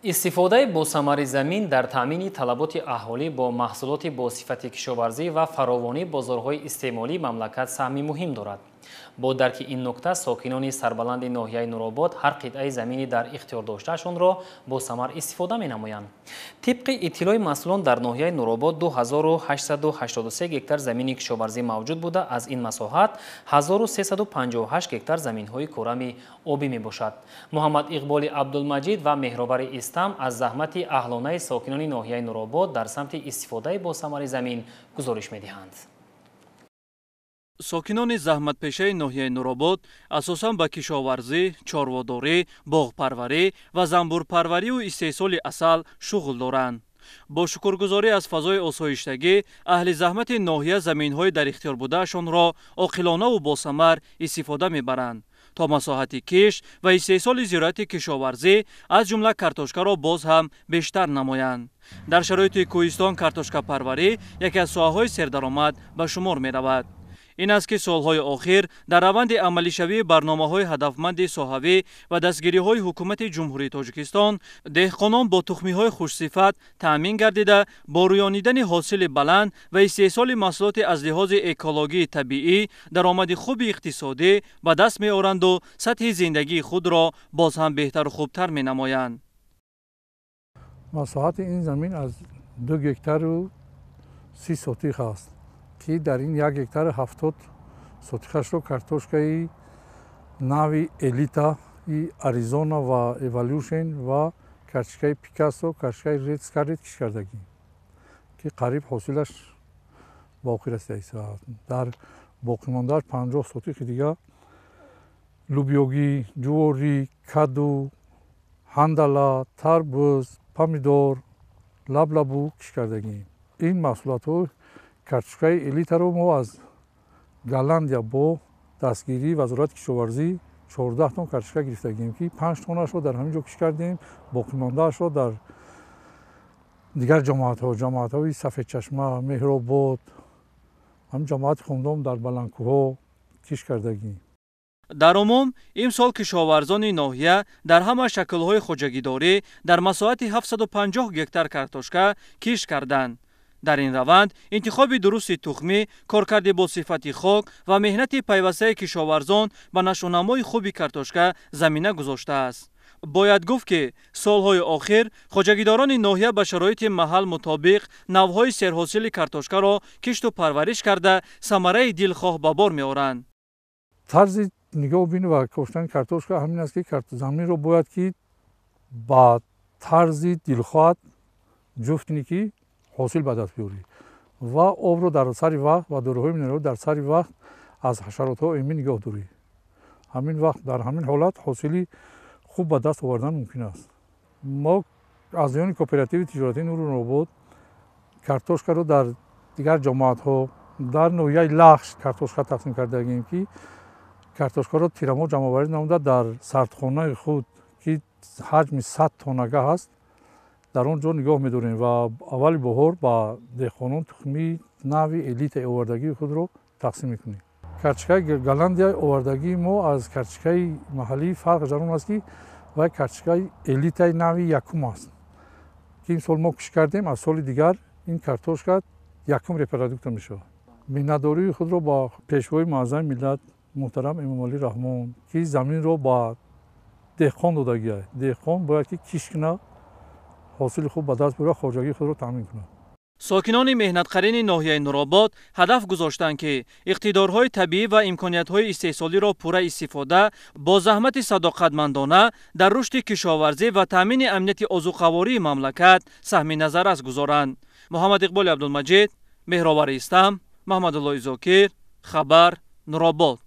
Истифодаи босамари замин дар таъмини талаботи аҳолӣ бо маҳсулоти босифати кишоварзӣ ва фаровонии бозорҳои истеъмолии мамлакат саҳми муҳим дорад. Бо дарки ин нукта сокинони сарбаланди ноҳияи Нуробод ҳар қитъаи замини дар ихтиёр доштаашонро босамар истифода менамоянд. Тибқи иттилои масъулон дар ноҳияи Нуробод 2883 гектар замини кишоварзӣ мавҷуд буда, аз ин масоҳат 1358 гектар заминҳои корами обӣ мебошад. Муҳаммад Иқболи Абдулмаҷид ва Меҳровари Истам аз заҳмати аҳлонаи сокинони ноҳияи Нуробод дар самти истифодаи босамари замин гузориш медиҳанд. Сокинони заҳматпешаи ноҳияи Нуробод асосан ба кишоварзӣ, чорводорӣ, боғпарварӣ ва занбурпарварию истеҳсоли асал шуғл доранд. Бо шукргузорӣ аз фазои осоиштагӣ, аҳли заҳмати ноҳия заминҳои дар ихтиёр будаашонро оқилонаву босамар истифода мебаранд, то масоҳати кишт ва истеҳсоли зироати кишоварзӣ, аз ҷумла картошкаро боз ҳам бештар намоянд. Дар шароити кӯҳистон картошкапарварӣ яке аз соҳаҳои сердаромад ба шумор меравад. Ин аст, ки солҳои охир дар раванди амалишавии барномаҳои ҳадафманди соҳавӣ ва дастгириҳои ҳукумати Ҷумҳурии Тоҷикистон деҳқонон бо тухмиҳои хушсифат таъмин гардида, бо рӯёнидани ҳосили баланд ва истеҳсоли маҳсулоти аз лиҳози экологии табиӣ даромади хуби иқтисодӣ ба даст меоранду сатҳи зиндагии худро боз ҳам беҳтару хубтар менамоянд. Масоҳати ин замин аз 2 гектару 30 сотих аст, ки дар ин 1 гектар 70 сотихашро картошкаи нави элита и Аризона ва Эволюшн ва картошкаи Пикассо, картошкаи Ред Скарлет кишт кардагӣ, ки қариб ҳосилаш ба охир расидааст. Дар боқимондааш 50 сотихи дига лӯбиёгӣ, ҷуворӣ, каду, ҳандала, тарбуз, помидор, лаблабу кишт кардагӣ. Ин маҳсулотҳо картошкаи элитаро мо аз Голландия бо дастгирии Вазорати кишоварзӣ 14 тонна картошка гирифтагием, ки 5 тоннаашро дар ҳамин ҷо кишт кардем, боқимондаашро дар дигар ҷамоатҳо, ҷамоатҳои Сафедчашма, Меҳробод, ҳамин ҷамоати Хумдом дар баландкӯҳҳо кишт кардагием. Дар умум имсол кишоварзони ноҳия дар ҳама шаклҳои хоҷагидорӣ дар масоҳати 750 гектар картошка кишт карданд. Дар ин раванд интихоби дурусти тухмӣ, коркарди босифати хок ва меҳнати пайвастаи кишоварзон ба нашъунамои хуби картошка замина гузоштааст. Бояд гуфт, ки солҳои охир хоҷагидорони ноҳия ба шароити маҳал мутобиқ навъҳои серҳосили картошкаро кишту парвариш карда, самараи дилхоҳ ба бор меоранд. Тарзи нигоҳубин ва коштани картошка ҳамин аст, ки заминро бояд ки ба тарзи дилхоҳат ҷуфт кунӣ, ки ҳосил ба даст биёрӣ ва обро дар сари вақт ва доруҳои минералӣ дар сари вақт аз ҳашаротҳо эмин нигоҳ дорӣ. Ҳамин вақт дар ҳамин ҳолат ҳосили хуб ба даст овардан мумкин аст. Мо аз ҷониби кооперативи тиҷоратии Нуру Нуробод картошкаро дар дигар ҷамоатҳо, дар ноҳияи Лахш картошка тақсим кардагием, ки картошкаро тирамоҳ ҷамъоварӣ намуда дар сардхонаи худ, ки ҳаҷми 100 тоннага ҳаст, дар он ҷо нигоҳ медорем ва аввали баҳор ба деҳқонон тухмии нави элитаи овардагии худро тақсим мекунем. Картошкаи Голландия овардагии мо аз картошкаи маҳаллӣ фарқ дар он аст, ки вай картошкаи элитаи нави якум аст, ки имсол мо кишт кардем, аз соли дигар ин картошка якум репродукта мешавад. Миннатдории худро ба пешвои муаззами миллат муҳтарам Эмомалӣ Раҳмон, ки заминро ба деҳқон додагиаст. Деҳқон бояд ки кишт кунад, ҳосили хуб ба даст биёрад, хоҷагии худро таъмин кунад. Сокинони меҳнатқарини ноҳияи Нуробод ҳадаф гузоштанд, ки иқтидорҳои табиӣ ва имкониятҳои истеҳсолиро пурра истифода бо заҳмати садоқатмандона дар рушди кишоварзӣ ва таъмини амнияти озуқавории мамлакат саҳми назаррас гузоранд. Муҳаммад Иқболи Абдулмаҷид, Меҳровари Истам, Маҳмадуллои Зокир, хабар, Нуробод.